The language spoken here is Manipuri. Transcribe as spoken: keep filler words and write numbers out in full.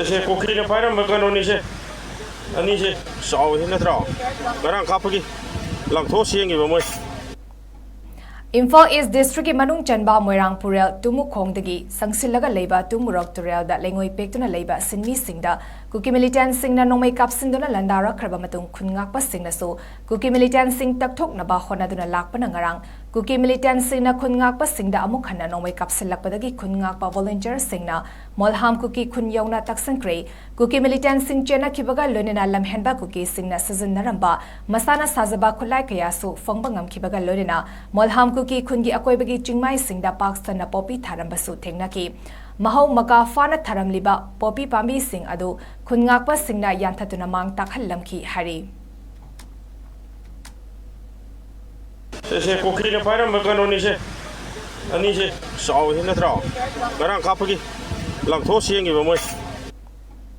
ꯁꯦ, ꯀꯨꯀꯤꯅ ꯄꯥꯏꯔꯝꯕ ꯀꯩꯅꯣꯅꯤꯁꯦ꯫ ꯑꯅꯤꯁꯦ ꯆꯥꯎꯋꯤ ꯅꯠꯇ꯭ꯔꯣ? ꯉꯔꯥꯡ ꯀꯥꯞꯄꯒꯤ ꯂꯪꯊꯣꯛꯑ ꯆꯦꯟꯈꯤꯕ ꯃꯣꯏ꯫ ꯏꯝꯐꯥꯜ ꯏꯁ ꯗꯤꯁꯇ꯭ꯔꯤꯛꯀꯤ ꯃꯅꯨꯡ ꯆꯟꯕ ꯃꯣꯏꯔꯥꯡ ꯄꯨꯔꯦꯜ ꯇꯨꯃꯨꯈꯣꯡꯗꯒꯤ ꯁꯪꯁꯤꯜꯂꯒ ꯂꯩꯕ ꯇꯨꯃꯨꯔꯣꯛ ꯇꯨꯔꯦꯜꯗ ꯂꯩꯉꯣꯏ ꯄꯦꯛꯇꯨꯅ ꯂꯩꯕ ꯁꯤꯟꯃꯤꯁꯤꯡꯗ ꯀꯨꯀꯤ ꯃꯤꯂꯤꯇꯦꯟꯁꯤꯡꯅ ꯅꯣꯡꯃꯩ ꯀꯥꯞꯁꯤꯟꯗꯨꯅ ꯂꯥꯟꯗꯥꯔꯛꯈ꯭ꯔꯕ ꯃꯇꯨꯡ, ꯈꯨꯟ ꯉꯥꯛꯄꯁꯤꯡꯅꯁꯨ ꯀꯨꯀꯤ ꯃꯤꯂꯤꯇꯦꯟꯁꯤꯡ ꯇꯛꯊꯣꯛꯅꯕ ꯍꯣꯠꯅꯗꯨꯅ ꯂꯥꯛꯄꯅ ꯉꯔꯥꯡ ꯀꯨꯀꯤ ꯃꯤꯂꯤꯇꯦꯟꯁꯤꯡꯅ ꯈꯨꯟ ꯉꯥꯛꯄꯁꯤꯡꯗ ꯑꯃꯨꯛ ꯍꯟꯅ ꯅꯣꯡꯃꯩ ꯀꯥꯞꯁꯤꯜꯂꯛꯄꯗꯒꯤ ꯈꯨꯟ ꯉꯥꯛꯄ ꯚꯣꯂꯨꯟꯇꯤꯌꯔꯁꯤꯡꯅ ꯃꯣꯜꯍꯥꯝ ꯀꯨꯀꯤ ꯈꯨꯟ ꯌꯧꯅ ꯇꯛꯁꯤꯟꯈ꯭ꯔꯦ꯫ ꯀꯨꯀꯤ ꯃꯤꯂꯤꯇꯦꯟꯁꯤꯡ ꯆꯦꯟꯅꯈꯤꯕꯒ ꯂꯣꯏꯅꯅ ꯂꯝꯍꯦꯟꯕ ꯀꯨꯀꯤꯁꯤꯡꯅ ꯁꯤꯖꯤꯟꯅꯔꯝꯕ ꯃꯁꯥꯅ ꯁꯥꯖꯕ ꯈꯨꯠꯂꯥꯏ ꯀꯌꯥꯁꯨ ꯐꯪꯕ ꯉꯝꯈꯤꯕꯒ ꯂꯣꯏꯅꯅ ꯃꯣꯜꯍꯥꯝ ꯀꯨꯀꯤ ꯈꯨꯟꯒꯤ ꯑꯀꯣꯏꯕꯒꯤ ꯆꯤꯡꯃꯥꯏꯁꯤꯡꯗ ꯄꯥꯛ ꯁꯟꯅ ꯄꯣꯄꯤ ꯊꯥꯔꯝꯕꯁꯨ ꯊꯦꯡꯅꯈꯤ꯫ ꯃꯍꯧ ꯃꯀꯥ ꯐꯥꯅ ꯊꯥꯔꯝꯂꯤꯕ ꯄꯣꯄꯤ ꯄꯥꯝꯕꯤꯁꯤꯡ ꯑꯗꯨ ꯈꯨꯟ ꯉꯥꯛꯄꯁꯤꯡꯅ ꯌꯥꯟꯊꯠꯇꯨꯅ ꯃꯥꯡ ꯇꯥꯛꯍꯜꯂꯝꯈꯤ ꯍꯥꯏꯔꯤ꯫ ꯁꯦ, ꯁꯦ, ꯀꯨꯀꯤꯅ ꯄꯥꯏꯔꯝꯕ ꯀꯩꯅꯣꯅꯤꯁꯦ꯫ ꯑꯅꯤꯁꯦ ꯆꯥꯎꯋꯤ ꯅꯠꯇ꯭ꯔꯣ? ꯉꯔꯥꯡ ꯀꯥꯞꯄꯒꯤ ꯂꯪꯊꯣꯛꯑ ꯆꯦꯟꯈꯤꯕ ꯃꯣꯏ꯫